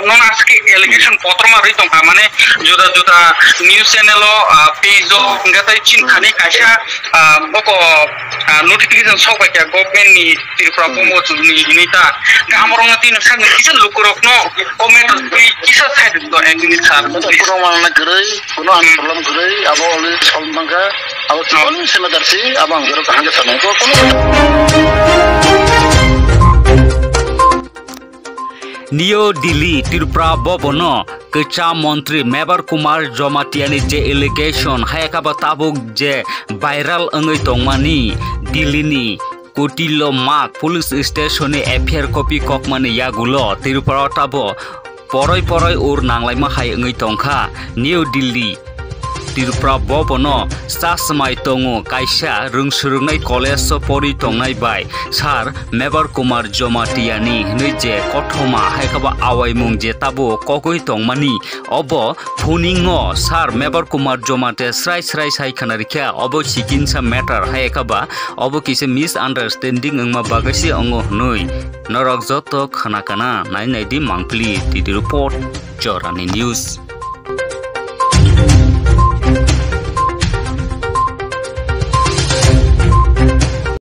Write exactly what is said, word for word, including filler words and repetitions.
Nono aswk khe allegation kotorma rwi tongkha, mane juda juda news channel o, ah, page o hwnkhe tei chini thani kaisa, ah, boko, ah, notification sok bai kha government ni Tripura Bobo ni hinwi ta. Khe amorokno tini sakni kisa lukurokno comment rwwi kisa side rwdi to ek minute sir, please. Kono manna kwrwi, kono ani problem kwrwi, abo already solve mankha, abo chikon se matter si, abo ang jora kaham khe sanai. Ko kono New Delhi, Tripura Bhavan o kwcham montri Mebar Kumar Jamatia ni je allegation hai khe ba tabuk je viral wngwi tongmani, Delhi ni Kotilo Marg police station ni F I R copy kokmani yagulo Tripura o tabo poroi poroi ur nanglaima hai wngwi tongkha. New Delhi, Tripura Bhavan o chasmai tongo kaisa rwngswrwngnai college o pori tongnai bai Sir Mebar Kumar Jamatia ni hinwi je kothoma hai khe ba awaimung je tabo kogwi tongmani, obo phuningo Sir Mebar Kumar Jamatia srai srai sai khna rikha, obo sikinsa matter hai khe ba obo kisa misunderstanding wngma bagwi se wngo hwnwi. Norok joto khna kana nai nai di mangpili, T D report, Jorani News.